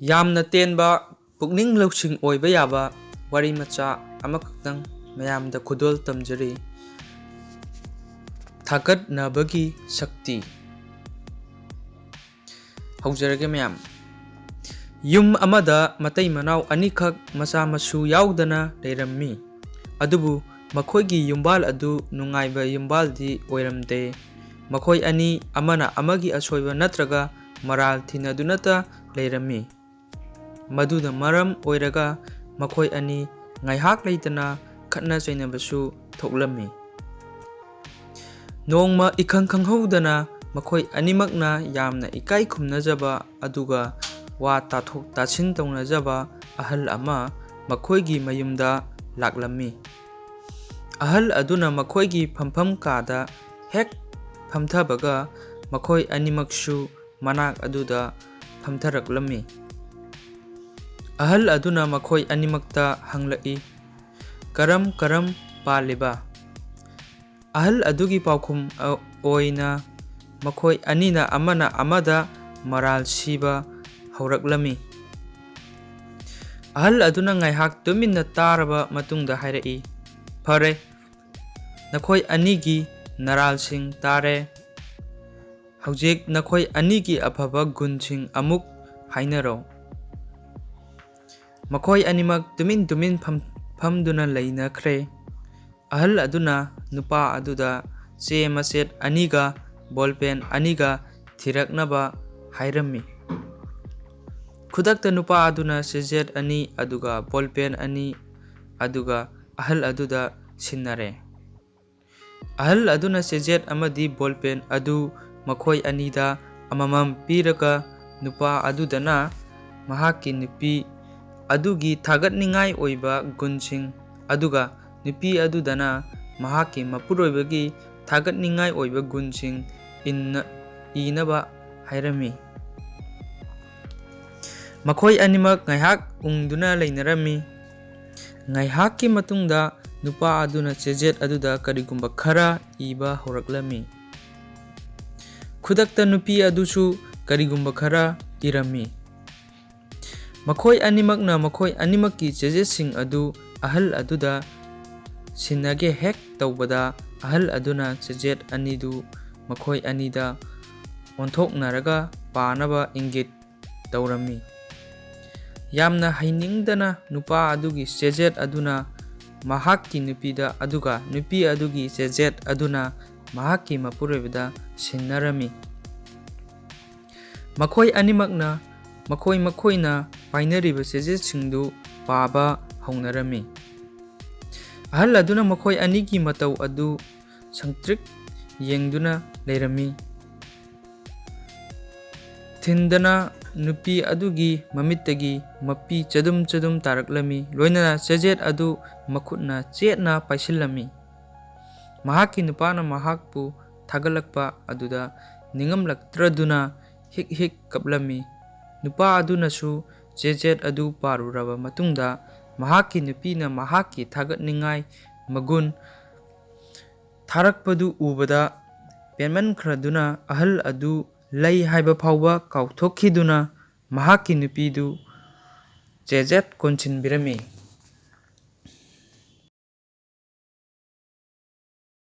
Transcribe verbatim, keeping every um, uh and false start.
ꯌꯥꯝꯅ ꯇꯦꯟꯕ, ꯄꯨꯛꯅꯤꯡ ꯂꯧꯁꯤꯡ ꯑꯣꯏꯕ ꯌꯥꯕ ꯋꯥꯔꯤ ꯃꯆꯥ ꯑꯃꯈꯛꯇꯪ ꯃꯌꯥꯝꯗ ꯈꯨꯗꯣꯜ ꯇꯝꯖꯔꯤ꯫ ꯊꯥꯒꯠꯅꯕꯒꯤ ꯁꯛꯇꯤ꯫ ꯍꯧꯖꯔꯒꯦ ꯃꯌꯥꯝ꯫ ꯌꯨꯝ ꯑꯃꯗ ꯃꯇꯩ ꯃꯅꯥꯎ ꯑꯅꯤꯈꯛ ꯃꯆꯥ ꯃꯁꯨ ꯌꯥꯎꯗꯅ ꯂꯩꯔꯝꯃꯤ꯫ ꯑꯗꯨꯕꯨ ꯃꯈꯣꯏꯒꯤ ꯌꯨꯝꯕꯥꯜ ꯑꯗꯨ ꯅꯨꯡꯉꯥꯏꯕ ꯌꯨꯝꯕꯥꯜꯗꯤ ꯑꯣꯏꯔꯝꯗꯦ꯫ ꯃꯈꯣꯏ ꯑꯅꯤ ꯑꯃꯅ ꯑꯃꯒꯤ ꯑꯁꯣꯏꯕ ꯅꯠꯇ꯭ꯔꯒ ꯃꯔꯥꯜ ꯊꯤꯅꯗꯨꯅꯇ ꯂꯩꯔꯝꯃꯤ꯫ ꯃꯗꯨꯅ ꯃꯔꯝ ꯑꯣꯏꯔꯒ ꯃꯈꯣꯏ ꯑꯅꯤ ꯉꯥꯏꯍꯥꯛ ꯂꯩꯇꯅ ꯈꯠꯅ ꯆꯩꯅꯕꯁꯨ ꯊꯣꯛꯂꯝꯃꯤ꯫ ꯅꯣꯡꯃ ꯏꯈꯪ ꯈꯪꯍꯧꯗꯅ ꯃꯈꯣꯏ ꯑꯅꯤꯃꯛꯅ ꯌꯥꯝꯅ ꯏꯀꯥꯏ ꯈꯨꯝꯅꯖꯕ ꯑꯗꯨꯒ ꯋꯥ ꯇꯥꯊꯣꯛ ꯇꯥꯁꯤꯟ ꯇꯧꯅꯖꯕ ꯑꯍꯜ ꯑꯃ ꯃꯈꯣꯏꯒꯤ ꯃꯌꯨꯝꯗ ꯂꯥꯛꯂꯝꯃꯤ꯫ ꯑꯍꯜ ꯑꯗꯨꯅ ꯃꯈꯣꯏꯒꯤ ꯐꯝꯐꯝ ꯀꯥꯗ ꯍꯦꯛ ꯐꯝꯊꯕꯒ ꯃꯈꯣꯏ ꯑꯅꯤꯃꯛꯁꯨ ꯃꯅꯥꯛ ꯑꯗꯨꯗ ꯐꯝꯊꯔꯛꯂꯝꯃꯤ꯫ ꯑꯍꯜ ꯑꯗꯨꯅ ꯃꯈꯣꯏ ꯑꯅꯤꯃꯛꯇ ꯍꯪꯂꯛꯏ, "ꯀꯔꯝ ꯀꯔꯝ ꯄꯥꯜꯂꯤꯕ?" ꯑꯍꯜ ꯑꯗꯨꯒꯤ ꯄꯥꯎꯈꯨꯝ ꯑ-, ꯑꯣꯏꯅ ꯃꯈꯣꯏ ꯑꯅꯤꯅ ꯑꯃꯅ ꯑꯃꯗ ꯃꯔꯥꯜ ꯁꯤꯕ ꯍꯧꯔꯛꯂꯝꯃꯤ꯫ ꯑꯍꯜ ꯑꯗꯨꯅ ꯉꯥꯏꯍꯥꯛ ꯇꯨꯃꯤꯟꯅ ꯇꯥꯔꯕ ꯃꯇꯨꯡꯗ ꯍꯥꯏꯔꯛꯏ, "ꯐꯔꯦ, ꯅꯈꯣꯏ ꯑꯅꯤꯒꯤ ꯅꯔꯥꯜꯁꯤꯡ ꯇꯥꯔꯦ꯫ ꯍꯧꯖꯤꯛ ꯅꯈꯣꯏ ꯑꯅꯤꯒꯤ ꯑꯐꯕ ꯒꯨꯟꯁꯤꯡ ꯑꯃꯨꯛ ꯍꯥꯏꯅꯔꯣ꯫" ꯃꯈꯣꯏ ꯑꯅꯤꯃꯛ ꯇꯨꯃꯤꯟ ꯇꯨꯃꯤꯟ ꯐꯝ-, ꯐꯝꯗꯨꯅ ꯂꯩꯅꯈ꯭ꯔꯦ꯫ ꯑꯍꯜ ꯑꯗꯨꯅ ꯅꯨꯄꯥ ꯑꯗꯨꯗ ꯆꯦ ꯃꯆꯦꯠ ꯑꯅꯤꯒ ꯕꯣꯜ ꯄꯦꯟ ꯑꯅꯤꯒ ꯊꯤꯔꯛꯅꯕ ꯍꯥꯏꯔꯝꯃꯤ꯫ ꯈꯨꯗꯛꯇ ꯅꯨꯄꯥ ꯑꯗꯨꯅ ꯆꯦꯖꯦꯠ ꯑꯅꯤ ꯑꯗꯨꯒ ꯕꯣꯜ ꯄꯦꯟ ꯑꯅꯤ ꯑꯗꯨꯒ ꯑꯍꯜ ꯑꯗꯨꯗ ꯁꯤꯟꯅꯔꯦ꯫ ꯑꯍꯜ ꯑꯗꯨꯅ ꯆꯦꯖꯦꯠ ꯑꯃꯗꯤ ꯕꯣꯜ ꯄꯦꯟ ꯑꯗꯨ ꯃꯈꯣꯏ ꯑꯅꯤꯗ ꯑꯃꯃꯝ ꯄꯤꯔꯒ ꯅꯨꯄꯥ ꯑꯗꯨꯗꯅ ꯃꯍꯥꯛꯀꯤ ꯅꯨꯄꯤ ꯑꯗꯨꯒꯤ ꯊꯥꯒꯠꯅꯤꯡꯉꯥꯏ ꯑꯣꯏꯕ ꯒꯨꯟꯁꯤꯡ, ꯑꯗꯨꯒ ꯅꯨꯄꯤ ꯑꯗꯨꯗꯅ ꯃꯍꯥꯛꯀꯤ ꯃꯄꯨꯔꯣꯏꯕꯒꯤ ꯊꯥꯒꯠꯅꯤꯡꯉꯥꯏ ꯑꯣꯏꯕ ꯒꯨꯟꯁꯤꯡ ꯏꯟꯅ-, ꯏꯅꯕ ꯍꯥꯏꯔꯝꯃꯤ꯫ ꯃꯈꯣꯏ ꯑꯅꯤꯃꯛ ꯉꯥꯏꯍꯥꯛ ꯎꯪꯗꯨꯅ ꯂꯩꯅꯔꯝꯃꯤ꯫ ꯉꯥꯏꯍꯥꯛꯀꯤ ꯃꯇꯨꯡꯗ ꯅꯨꯄꯥ ꯑꯗꯨꯅ ꯆꯦꯖꯦꯠ ꯑꯗꯨꯗ ꯀꯔꯤꯒꯨꯝꯕ ꯈꯔ ꯏꯕ ꯍꯧꯔꯛꯂꯝꯃꯤ꯫ ꯈꯨꯗꯛꯇ ꯅꯨꯄꯤ ꯑꯗꯨꯁꯨ ꯀꯔꯤꯒꯨꯝꯕ ꯈꯔ ꯏꯔꯝꯃꯤ꯫ ꯃꯈꯣꯏ ꯑꯅꯤꯃꯛꯅ ꯃꯈꯣꯏ ꯑꯅꯤꯃꯛꯀꯤ ꯆꯦꯖꯦꯠꯁꯤꯡ ꯑꯗꯨ ꯑꯍꯜ ꯑꯗꯨꯗ ꯁꯤꯟꯅꯒꯦ ꯍꯦꯛ ꯇꯧꯕꯗ, ꯑꯍꯜ ꯑꯗꯨꯅ ꯆꯦꯖꯦꯠ ꯑꯅꯤꯗꯨ ꯃꯈꯣꯏ ꯑꯅꯤꯗ ꯑꯣꯟꯊꯣꯛꯅꯔꯒ ꯄꯥꯅꯕ ꯏꯪꯒꯤꯠ ꯇꯧꯔꯝꯃꯤ꯫ ꯌꯥꯝꯅ ꯍꯩꯅꯤꯡꯗꯅ ꯅꯨꯄꯥ ꯑꯗꯨꯒꯤ ꯆꯦꯖꯦꯠ ꯑꯗꯨꯅ ꯃꯍꯥꯛꯀꯤ ꯅꯨꯄꯤꯗ, ꯑꯗꯨꯒ ꯅꯨꯄꯤ ꯑꯗꯨꯒꯤ ꯆꯦꯖꯦꯠ ꯑꯗꯨꯅ ꯃꯍꯥꯛꯀꯤ ꯃꯄꯨꯔꯣꯏꯕꯗ ꯁꯤꯟꯅꯔꯝꯃꯤ꯫ ꯃꯈꯣꯏ ꯑꯅꯤꯃꯛꯅ ꯃꯈꯣꯏ ꯃꯈꯣꯏꯅ ꯄꯥꯏꯅꯔꯤꯕ ꯆꯦꯖꯦꯠꯁꯤꯡꯗꯨ ꯄꯥꯕ ꯍꯧꯅꯔꯝꯃꯤ꯫ ꯑꯍꯜ ꯑꯗꯨꯅ ꯃꯈꯣꯏ ꯑꯅꯤꯒꯤ ꯃꯇꯧ ꯑꯗꯨ ꯁꯪꯇ꯭ꯔꯤꯛ ꯌꯦꯡꯗꯨꯅ ꯂꯩꯔꯝꯃꯤ꯫ ꯊꯤꯟꯗꯅ ꯅꯨꯄꯤ ꯑꯗꯨꯒꯤ ꯃꯃꯤꯠꯇꯒꯤ ꯃꯄꯤ ꯆꯗꯨꯝ ꯆꯗꯨꯝ ꯇꯥꯔꯛꯂꯝꯃꯤ, ꯂꯣꯏꯅꯅ ꯆꯦꯖꯦꯠ ꯑꯗꯨ ꯃꯈꯨꯠꯅ ꯆꯦꯠꯅ ꯄꯥꯏꯁꯤꯜꯂꯝꯃꯤ꯫ ꯃꯍꯥꯛꯀꯤ ꯅꯨꯄꯥꯅ ꯃꯍꯥꯛꯄꯨ ꯊꯥꯒꯠꯂꯛꯄ ꯑꯗꯨꯗ ꯅꯤꯡꯉꯝꯂꯛꯇ꯭ꯔꯗꯨꯅ ꯍꯤꯛ ꯍꯤꯛ ꯀꯞꯂꯝꯃꯤ꯫ ꯅꯨꯄꯥ ꯑꯗꯨꯅꯁꯨ ꯆꯦꯖꯦꯠ ꯑꯗꯨ ꯄꯥꯔꯨꯔꯕ ꯃꯇꯨꯡꯗ, ꯃꯍꯥꯛꯀꯤ ꯅꯨꯄꯤꯅ ꯃꯍꯥꯛꯀꯤ ꯊꯥꯒꯠꯅꯤꯡꯉꯥꯏ ꯃꯒꯨꯟ ꯊꯥꯔꯛꯄꯗꯨ ꯎꯕꯗ ꯄꯦꯟꯃꯟꯈ꯭ꯔꯗꯨꯅ ꯑꯍꯜ ꯑꯗꯨ ꯂꯩ ꯍꯥꯏꯕ ꯐꯥꯎꯕ ꯀꯥꯎꯊꯣꯛꯈꯤꯗꯨꯅ ꯃꯍꯥꯛꯀꯤ ꯅꯨꯄꯤꯗꯨ ꯆꯦꯖꯦꯠ ꯀꯣꯟꯁꯤꯟꯕꯤꯔꯝꯃꯤ꯫